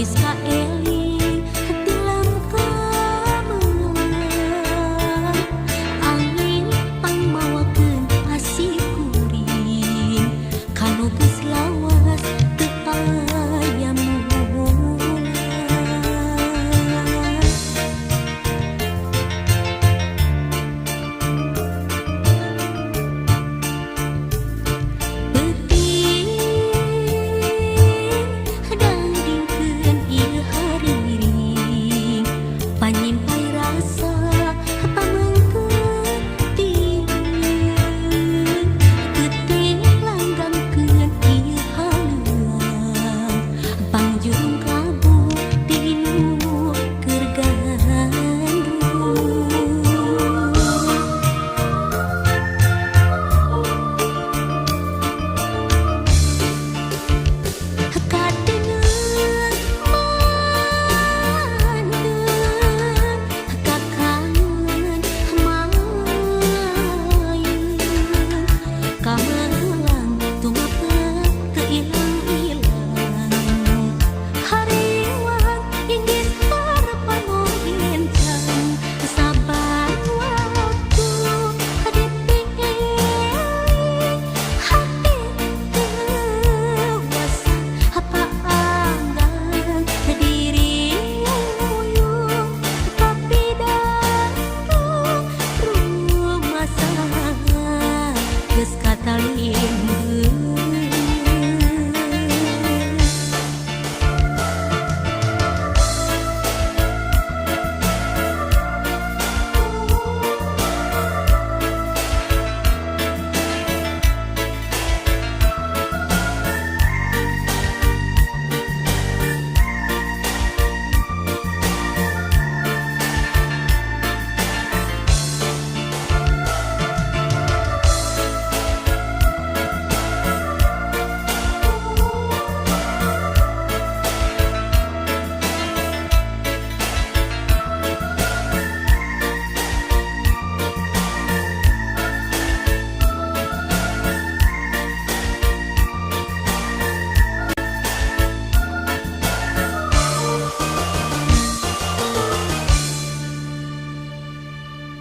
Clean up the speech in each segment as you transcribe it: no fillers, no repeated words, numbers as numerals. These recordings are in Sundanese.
Geus kaeling tilam kamelang angin pangmawakeun asih kuring kanu geus lawas teu aya mulang. Peuting dangdingkeun ieu hariring panyimpai rasa pamengkeut tineung peuting langgamkeun ieu haleuang pangjurung kabu tinu keur gandrung. Kadeungeun mandeung kakangen malayung kamelang tumapet teu ilang-ilang hariwang inggis harepan mogincang saban waktu dipieling hati teu wasa paanggang diri nguyung kapidangdung rumasa geus katalimbeuh.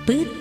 Peuting